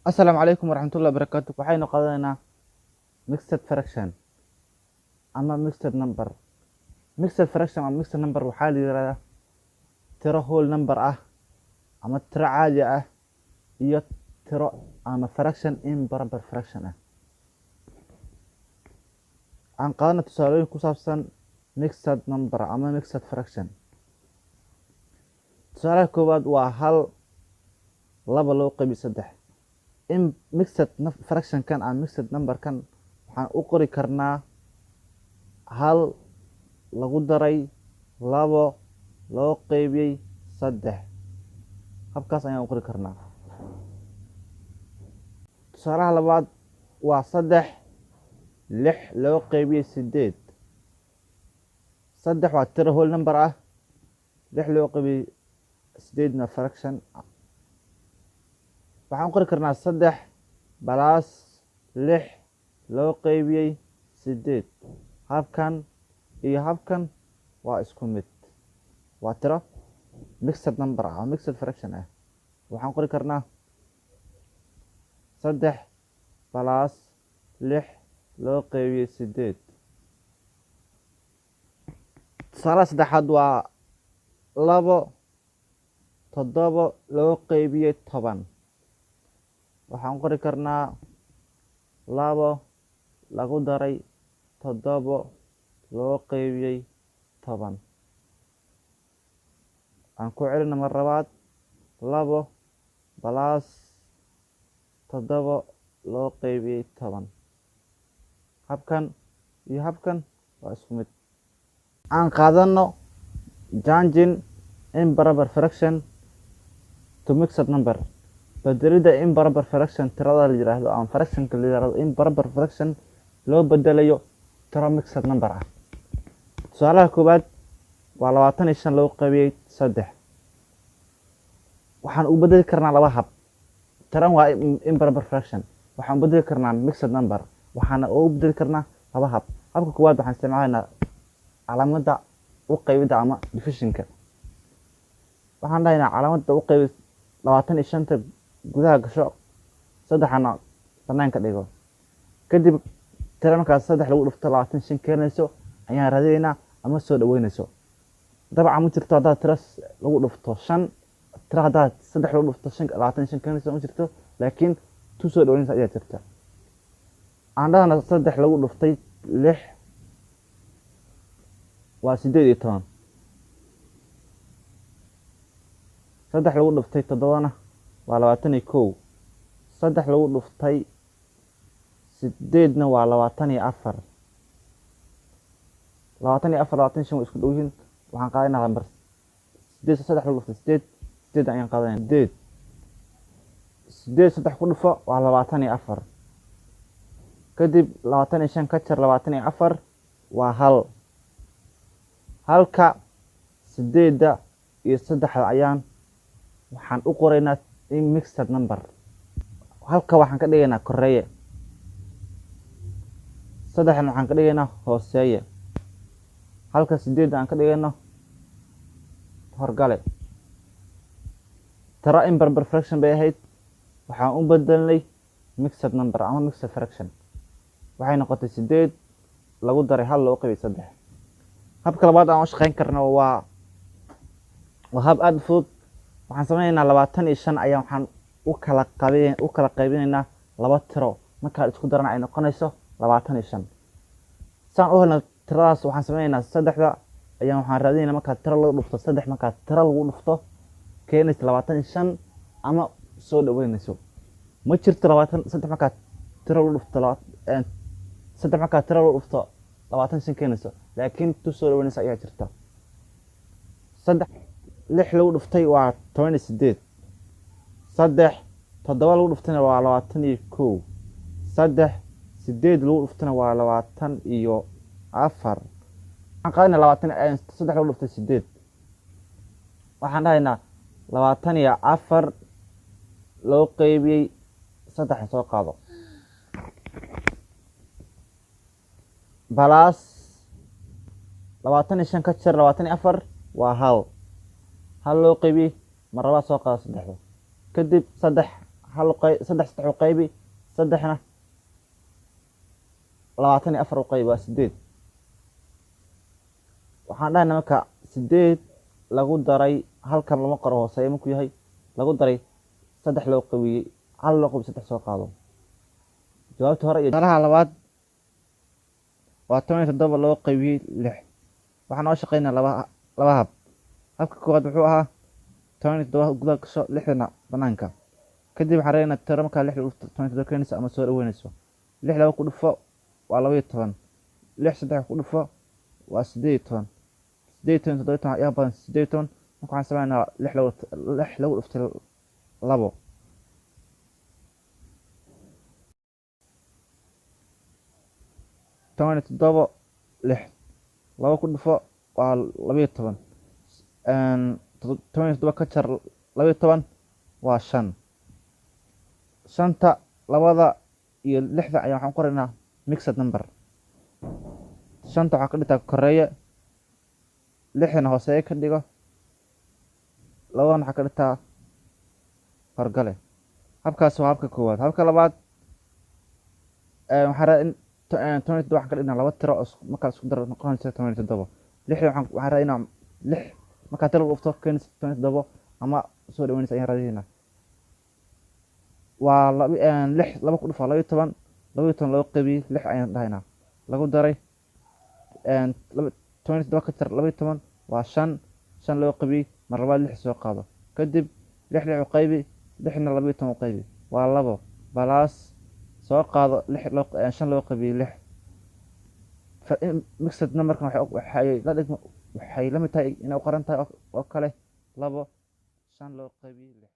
Asalaamu calaykum waraxmatullahi wabarakaatu. Waxaynu qaadanaynaa mixed fraction ama mixed number. Mixed fraction ama mixed number waxaa la yiraahdaa tiro whole number ah ama tiro caadi ah iyo tiro ama fraction improper fraction ah. Aan qaadana tusaalooyin ku saabsan mixed number ama mixed fraction. Tusaalaha koowaad waa 1 2 loo qaybiyo 3. In mixed fractionkan ama mixed numberkan waxaan u qori karnaa 1 lagu daray 2 loo qaybiyey 3. Habkaas ayaan u qori karnaa. Tusaalaha labaad waa 3 6 loo qaybiyey 8. 3 waa tiro whole number ah, 6 loo qaybiyey 8na fraction. Waxaan u qori karnaa 3 plus 6 loo qaybiyey 8. Habkan iyo habkan waa isku mid, waa tiro mixed number ah ama mixed fraction ah. Waxaan qori karnaa 3 plus 6 loo qaybiyey 8. Tusaalaha saddexaad waa 2 7 loo qaybiyey 10. Waxaan qori karnaa 2 lagu daray 7 loo qaybiyey 10. Aan ku celino mar labaad, 2 plus 7 loo qaybiyey 10. Habkan iyo habkan waa isku mid. Aan qaadano changing improper fraction to mixed number. Bedelida improper fraction tirada la yiraahdo ama fractionka la yiraahdo improper fraction loo bedelayo tiro mixed number ah. Tusaalaha koowaad waa 25 loo qaybiyey 3. Waxaan u bedeli karnaa laba hab. Tiran waa improper fraction. Waxaan u bedeli karnaa mixed number. Waxaana u bedeli karnaa laba hab. Habka koowaad waxaan isticmaalaynaa calaamadda u qaybida ama divisionka. Waxaan dhahaynaa calaamadda u qaybi 25ta gudaha gasho, 3na banaanka dhigo. Kadib tira markaas 3 lagu dhufto 25 keenayso ayaan raadinaynaa ama soo dhaweynayso. Dabcan ma jirto haddaad tiro lagu dhufto 5, tiro haddaad 3 lagu dhufto 5 25 keenayso ma jirto, laakiin tu soo dhaweynaysa ayaa jirta. Aan dhahana 3 lagu dhuftay 6 waa 18. 3 lagu dhuftay 7na waa 21. 3 lagu dhuftay 8na waa 24. 24 25 way isku dhow yihiin. Waxaan qaadanaynaa lambar 8. 3 lagu dhuftay 8, 8 ayaan qaadanaynaa. 8 8 3 ku dhufo waa 24. Kadib 25 ka jar 24 waa 1. Halka 8 iyo 3 ayaan waxaan u qoraynaa in mixed number. Halka waxaan ka dhigaynaa koreeye, 3 waxaan ka dhigaynaa hooseeye, halka 8 aan ka dhigayno horgale. Tiro improper fraction bay ahayd, waxaan u bedelnay mixed number ama mixed fraction. Waxay noqotay 8 lagu daray 1 loo qaybiyey 3. Habka labaad aan u shaqeyn karno waa hab aad u fudud. Waxaan sameynaynaa 25 ayaan waxaan u kala qaybinaynaa laba tiro, marka isku darana ay noqonayso 25. Saan u helno tiradaas waxaan sameynaynaa 3 ayaan waxaan raadinaynaa marka tiro lagu dhufto 3, marka tiro lagu dhufto keenayso 25 ama soo dhaweynayso. Ma jirto 23 marka tiro lagu dhufto 3 marka tiro lagu dhufto 25 keenayso, laakiin tu soo dhaweynayso ayaa jirta. 3 6 lagu dhuftay waa 18. 3 7 lagu dhuftayna waa 21. 3 8 lagu dhuftayna waa 24. Waxaan qaadanaynaa 23 lagu dhuftay 8. Waxaan dhahaynaa 24 loo qaybiyey 3 soo qaado plus 25 ka jar 24 waa 1. 1 loo qaybiyey mar labaad soo qaado 3. Kadib 3 Hal saddex saddex u qaybi, saddexna 24 u qaybi, waa 8. Waxaan dhahaynaa marka 8 lagu daray, halkan lama qoro hooseeya markuu yahay, lagu daray 3 loo qaybiyey, 1 loo qaybiyo 3 soo qaado. Jawaabta hore iyo tusaalaha labaad waa 17 loo qaybiyey 6. Waxaan noo shaqeynaa laba hab. Habka koowaad wuxuu ahaa 17 gudaha gasho, 6-na banaanka. Kadib waxaan raadinaynaa tiro markaa 6 lagu dhufto 17 keenayso ama soo dhaweynayso. 6 2 ku dhufo waa 12. 6 3 ku dhufo waa 18. 18 17 ayaa badan 18. Marka waxaan sameynaa 6 lagu dhuftay 2. 17 6 2 ku dhufo waa 12. 17 ka jar 12 waa 5. 5ta 2da iyo 6da ayaa waxaan qoraynaa mixed number. 5ta waxaa ka dhigtaa koreeye, 6dana hooseeye ka dhigo, 2dana waxaa ka dhigtaa horgale. Habkaas waa habka koowaad. Habka labaad, waxaan rabaa in 17 waxaan ka dhignaa laba tiro oo markaa isku daro noqonaysa 17. 6da waxaan rabaa inaan 6 markaa tiro lagu dhufto keenaysa 17 ama soo dhaweynaysa ayaan raadinaynaa. Waa 6 2 ku dhufo 12, 12 loo qaybiyey 6 ayaan dhahaynaa. Lagu daray, 17 ka jar 12 waa 5, 5 loo qaybiyey mar labaad 6 soo qaado. Kadib 6 6 u qaybi, 6na 12 u qaybi, waa 2 balaas soo qaado 6 loo, 5 loo qaybiyey 6. Mixed numberkan waxay la mid tahay inay u qoran tahay oo kale 2 5 loo qaybiyey 6.